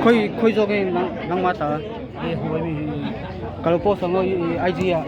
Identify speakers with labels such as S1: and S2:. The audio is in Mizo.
S1: Khawi khawi zawk nge nangmah ta ka lo post ang aw IG ah.